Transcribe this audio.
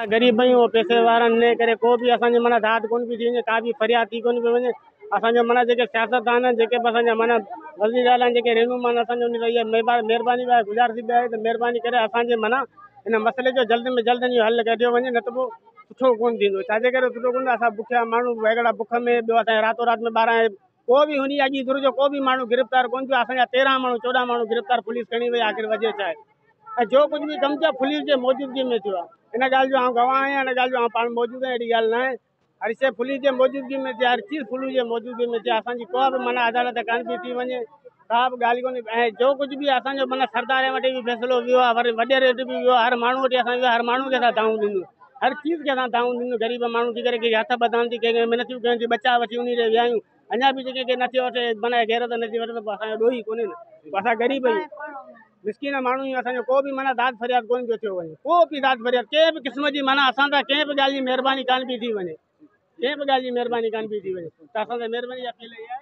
غريب آهيون پئسي وارن ان ڪري ڪو به اسان جي معنيٰ داد ڪونه پئي ٿي وڃي، ڪا به فرياد ٿي ڪونه پئي وڃي. اسان جو معنيٰ جيڪي سياستدان آهن، جيڪي به اسان جا معنيٰ وزير اعليٰ آهن، جيڪي رهنما آهن اسان جو، ان سان اها مهرباني به آهي، گذارش به آهي ته مهرباني ڪري اسان جي معنيٰ ان مسئلي جو جلد ۾ جلد ان جو حل ڪڍيو وڃي، نه ته پوء سٺو ڪونه ٿيندو. ڇا جي ڪري سٺو ڪونه؟ اسان بکيا ماڻهو، هڪڙا بک ۾، ٻيو اسان راتو رات ۾ 12 ڪو به هن اڳي ڌر جو ڪو به ماڻهو گرفتار ڪونه ٿيو. اسان جا 13 ماڻهو 14 ماڻهو گرفتار پوليس کڻي وئي، آخر وجهه ڇا آهي؟ ۽ جو ڪجهه به ڪم ٿيو آهي پوليس جي موجودگي ۾ ٿيو آهي. ان ڳالهه جو آئون گواهه آهيان، ان ڳالهه جو آئون پاڻ موجود آهيان، اهڙي ڳالهه نه آهي. هر شيء پوليس جي موجودگي ۾ ٿي، هر چيز پوليس جي موجودگي ۾ ٿي. اسان جي ڪا به معنيٰ عدالت ڪانه پئي ٿي وڃي، ڪا به ڳالهه ڪونهي. ۽ جو ڪجهه به اسان جو معنيٰ سردار وٽ به فيصلو ويو آهي، وري وڏيري وٽ به ويو آهي، هر ماڻهو وٽ اسان ويو، هر ماڻهو کي اسان دانهون ڏنيون، هر چيز کي اسان دانهون ڏنيون. غريب ماڻهو ٿي ڪري ڪنهن کي هٿ ٻڌان ٿي، ڪنهن کي منٿيون ڪيون ٿي، ٻچا وٺي انهي ڏي ويا آهيون. اڃا به جيڪي ڪي نٿي وٺي معنيٰ غيرت نٿي وٺي ته پوء اسان جو ڏوهه ئي ڪونهي نه. پوء اسان غريب آهيون، مسڪين ماڻهو آهيون، اسان جو ڪو به معنيٰ داد فرياد ڪونه پيو ٿيو وڃي، ڪو به داد فرياد ڪنهن به قسم جي معنيٰ اسان سان ڪنهن به ڳالهه جي مهرباني ڪانه پئي ٿي وڃي، ڪنهن به ڳالهه جي مهرباني ڪانه پئي ٿي وڃي. ته اسان سان مهرباني جي اپيل اها آهي.